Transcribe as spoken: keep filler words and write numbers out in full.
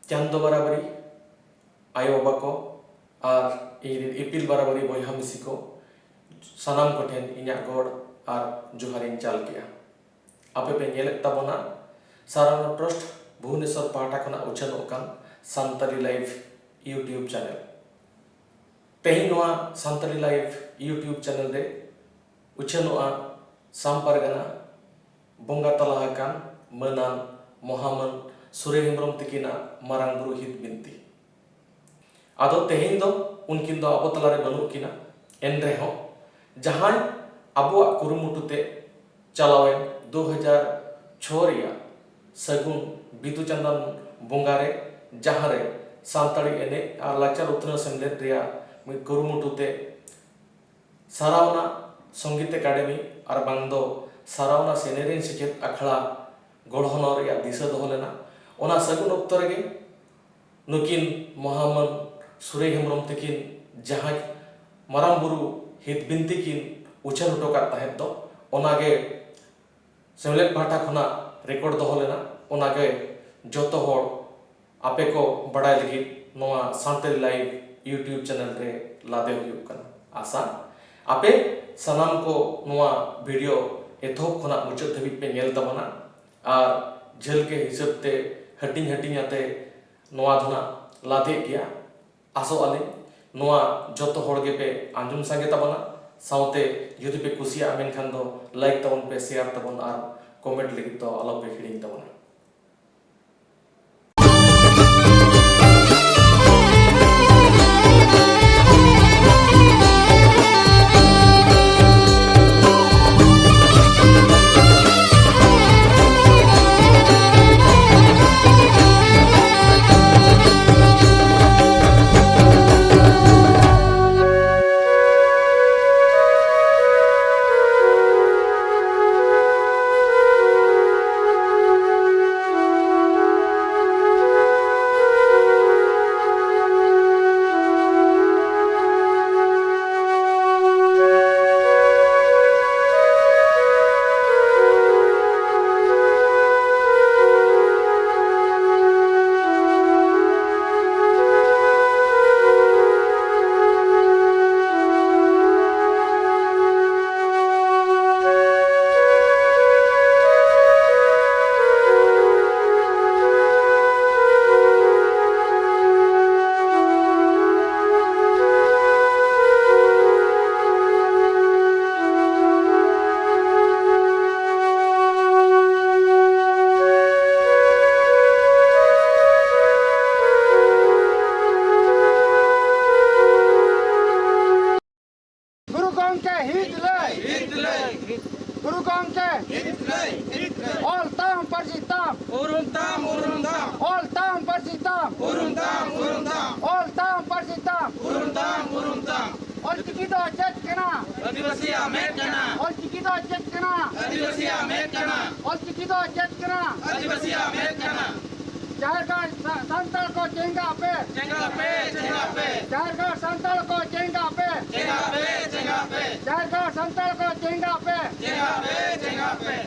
ᱪᱟᱸᱫᱚ ᱵᱟᱨᱟᱵᱟᱨᱤ ᱟᱭᱳ ᱵᱟᱵᱟ ᱠᱚ ᱟᱨ ᱤᱧ ᱨᱮᱱ ᱤᱯᱤᱞ ᱵᱟᱨᱟᱵᱟᱨᱤ ᱵᱚᱭᱦᱟ ᱢᱤᱥᱤ ᱠᱚ, ᱥᱟᱱᱟᱢ ᱠᱚᱴᱷᱮᱱ ᱤᱧᱟᱹᱜ ᱜᱚᱰ ᱟᱨ ᱡᱚᱦᱟᱨᱤᱧ ᱪᱟᱞ ᱠᱮᱜᱼᱟ᱾ ᱟᱯᱮ ᱯᱮ ᱧᱮᱞᱮᱫ ᱛᱟᱵᱚᱱᱟ ᱥᱟᱨᱟᱱᱟ ᱴᱨᱟᱥᱴ ᱵᱷᱩᱵᱚᱱᱮᱥᱚᱨ ᱯᱟᱦᱴᱟ ᱠᱷᱚᱱᱟᱜ ᱩᱪᱷᱟᱹᱱᱚᱜ ᱠᱟᱱ ᱥᱟᱱᱛᱟᱲᱤ ᱞᱟᱭᱤᱵᱷ YouTube ᱪᱮᱱᱮᱞ᱾ ᱛᱮᱦᱮᱧ ᱱᱚᱣᱟ ᱥᱟᱱᱛᱟᱲᱤ ᱞᱟᱭᱤᱵᱷ YouTube ᱪᱮᱱᱮᱞ ᱨᱮ ᱩᱪᱷᱟᱹᱱᱚᱜᱼᱟ ᱥᱟᱢ ᱯᱟᱨᱜᱟᱱᱟ ᱵᱚᱸᱜᱟ ᱛᱟᱞᱟ ᱟᱠᱟᱱ ᱢᱟᱹᱱᱟᱱ ᱢᱚᱦᱟᱢᱟᱹᱱ ᱥᱩᱨᱮ ᱦᱮᱢᱵᱨᱚᱢ ᱛᱤᱠᱤᱱᱟᱜ ᱢᱟᱨᱟᱝ ᱵᱩᱨᱩ ᱦᱤᱛ ᱵᱤᱱᱛᱤ᱾ ᱟᱫᱚ ᱛᱮᱦᱮᱧ ᱫᱚ ᱩᱱᱠᱤᱱ ᱫᱚ ᱟᱵᱚ ᱛᱟᱞᱟᱨᱮ ᱵᱟᱹᱱᱩᱜ ᱠᱤᱱᱟ, ᱮᱱ ᱨᱮᱦᱚᱸ ᱡᱟᱦᱟᱸᱭ ᱟᱵᱚᱣᱟᱜ ᱠᱩᱨᱩᱢᱩᱴᱩ ᱛᱮ ᱪᱟᱞᱟᱣᱮᱱ ᱫᱩ ᱦᱟᱡᱟᱨ ᱪᱷᱚ ᱨᱮᱭᱟᱜ ᱥᱟᱹᱜᱩᱱ ᱵᱤᱫᱩ ᱪᱟᱸᱫᱟᱱ ᱵᱚᱸᱜᱟ ᱨᱮ, ᱡᱟᱦᱟᱸ ᱨᱮ ᱥᱟᱱᱛᱟᱲᱤ ᱮᱱᱮᱡ ᱟᱨ ᱞᱟᱠᱪᱟᱨ ᱩᱛᱱᱟᱹᱣ ᱥᱮᱢᱞᱮᱫ ᱨᱮᱭᱟᱜ ᱢᱤᱫ ᱠᱩᱨᱩᱢᱩᱴᱩ ᱛᱮ ᱥᱟᱨᱟᱣᱱᱟ ᱥᱚᱝᱜᱤᱛ ᱮᱠᱟᱰᱮᱢᱤ ᱟᱨ ᱵᱟᱝ ᱫᱚ ᱥᱟᱨᱟᱣᱱᱟ ᱥᱮᱱᱮᱨᱮᱧ ᱥᱮᱪᱮᱫ ᱟᱠᱷᱲᱟ ᱜᱚᱲᱦᱚᱱᱚᱜ ᱨᱮᱭᱟᱜ ᱫᱤᱥᱟᱹ ᱫᱚᱦᱚ ᱞᱮᱱᱟ᱾ ᱚᱱᱟ ᱥᱟᱹᱜᱩᱱ ᱚᱠᱛᱚ ᱨᱮᱜᱮ ᱱᱩᱠᱤᱱ ᱢᱚᱦᱟᱢᱟᱹᱱ ᱥᱩᱨᱮ ᱦᱮᱢᱵᱨᱚᱢ ᱛᱟᱹᱠᱤᱱ ᱡᱟᱦᱟᱸ ᱢᱟᱨᱟᱝ ᱵᱩᱨᱩ ᱦᱤᱛ ᱵᱤᱱᱛᱤ ᱠᱤᱱ ᱩᱪᱷᱟᱹᱱ ᱦᱚᱴᱚ ᱠᱟᱫ ᱛᱟᱦᱮᱸᱫ ᱫᱚ, ᱚᱱᱟᱜᱮ ᱥᱮᱢᱞᱮᱫ ᱯᱟᱦᱴᱟ ᱠᱷᱚᱱᱟᱜ ᱨᱮᱠᱚᱨᱰ ᱫᱚᱦᱚ ᱞᱮᱱᱟ᱾ ᱚᱱᱟᱜᱮ ᱡᱚᱛᱚ ᱦᱚᱲ ᱟᱯᱮ ᱠᱚ ᱵᱟᱲᱟᱭ ᱞᱟᱹᱜᱤᱫ ᱱᱚᱣᱟ ᱥᱟᱱᱛᱟᱲᱤ ᱞᱟᱭᱤᱵᱷ YouTube ᱪᱮᱱᱮᱞ ᱨᱮ ᱞᱟᱫᱮ ᱦᱩᱭᱩᱜ ᱠᱟᱱᱟ᱾ ᱟᱥᱟ ᱟᱯᱮ ᱥᱟᱱᱟᱢ ᱠᱚ ᱱᱚᱣᱟ ᱵᱷᱤᱰᱤᱭᱳ ᱮᱛᱚᱦᱚᱵ ᱠᱷᱚᱱᱟᱜ ᱢᱩᱪᱟᱹᱫ ᱫᱷᱟᱹᱵᱤᱡ ᱯᱮ ᱧᱮᱞ ᱛᱟᱵᱚᱱᱟ ᱟᱨ ᱡᱷᱟᱹᱞ ᱜᱮ ᱦᱤᱥᱟᱹᱵ ᱛᱮ ᱦᱟᱹᱴᱤᱧ ᱦᱟᱹᱴᱤᱧ ᱟᱛᱮ ᱱᱚᱣᱟ ᱫᱚ ᱱᱟᱜ ᱞᱟᱫᱮᱜ ᱜᱮᱭᱟ᱾ ᱟᱥᱚᱜ ᱟᱹᱞᱤᱧ ᱱᱚᱣᱟ ᱡᱚᱛᱚ ᱦᱚᱲ ᱜᱮᱯᱮ ᱟᱸᱡᱚᱢ ᱥᱟᱸᱜᱮ ᱛᱟᱵᱚᱱᱟ, ᱥᱟᱶᱛᱮ ᱡᱩᱫᱤ ᱯᱮ ᱠᱩᱥᱤᱭᱟᱜᱼᱟ ᱢᱮᱱᱠᱷᱟᱱ ᱫᱚ ᱞᱟᱭᱤᱠ ᱛᱟᱵᱚᱱ ᱯᱮ, ᱥᱮᱭᱟᱨ ᱛᱟᱵᱚᱱ ᱟᱨ ᱠᱚᱢᱮᱱᱴ ᱞᱟᱹᱜᱤᱫ ᱫᱚ ᱟᱞᱚᱯᱮ ᱦᱤᱲᱤᱧ ᱛᱟᱵᱚᱱᱟ᱾ ᱩᱨᱩᱢ ᱛᱟᱢ, ᱩᱨᱩᱢ ᱛᱟᱢ᱾ ᱚᱞ ᱛᱟᱢ, ᱯᱟᱹᱨᱥᱤ ᱛᱟᱢ᱾ ᱩᱨᱩᱢ ᱛᱟᱢ, ᱩᱨᱩᱢ ᱛᱟᱢ᱾ ᱚᱞ ᱛᱟᱢ, ᱯᱟᱹᱨᱥᱤ ᱛᱟᱢ᱾ ᱩᱨᱩᱢ ᱛᱟᱢ, ᱩᱨᱩᱢ ᱛᱟᱢ᱾ ᱚᱞᱪᱤᱠᱤ ᱫᱚ ᱪᱮᱫ ᱠᱟᱱᱟ? ᱟᱹᱫᱤᱵᱟᱹᱥᱤᱭᱟᱜ ᱢᱮᱫ ᱠᱟᱱᱟ᱾ ᱚᱞᱪᱤᱠᱤ ᱫᱚ ᱪᱮᱫ ᱠᱟᱱᱟ? ᱟᱹᱫᱤᱵᱟᱹᱥᱤᱭᱟᱜ ᱢᱮᱫ ᱠᱟᱱᱟ᱾ ᱚᱞᱪᱤᱠᱤ ᱫᱚ ᱪᱮᱫ ᱠᱟᱱᱟ? ᱟᱹᱫᱤᱵᱟᱹᱥᱤᱭᱟᱜ ᱢᱮᱫ ᱠᱟᱱᱟ᱾ ᱡᱟᱦᱮᱨ ᱜᱟᱲ ᱥᱟ-, ᱥᱟᱱᱛᱟᱲ ᱠᱚ ᱪᱮᱸᱜᱷᱟᱜ ᱯᱮ᱾ ᱪᱮᱸᱜᱷᱟᱜ ᱯᱮ, ᱪᱮᱸᱜᱷᱟᱜ ᱯᱮ᱾ ᱡᱟᱦᱮᱨ ᱜᱟᱲ ᱥᱟᱱᱛᱟᱲ ᱠᱚ ᱪᱮᱸᱜᱷᱟᱜ ᱯᱮ᱾ ᱪᱮᱸᱜᱷᱟᱜ ᱯᱮ, ᱪᱮᱸᱜᱷᱟᱜ ᱯᱮ᱾ ᱡᱟᱦᱮᱨ ᱜᱟᱲ ᱥᱟᱱᱛᱟᱲ ᱠᱚ ᱪᱮᱸᱜᱷᱟᱜ ᱯᱮ᱾ ᱪᱮᱸᱜᱷᱟᱜ ᱯᱮ, ᱪᱮᱸᱜᱷᱟᱜ ᱯᱮ᱾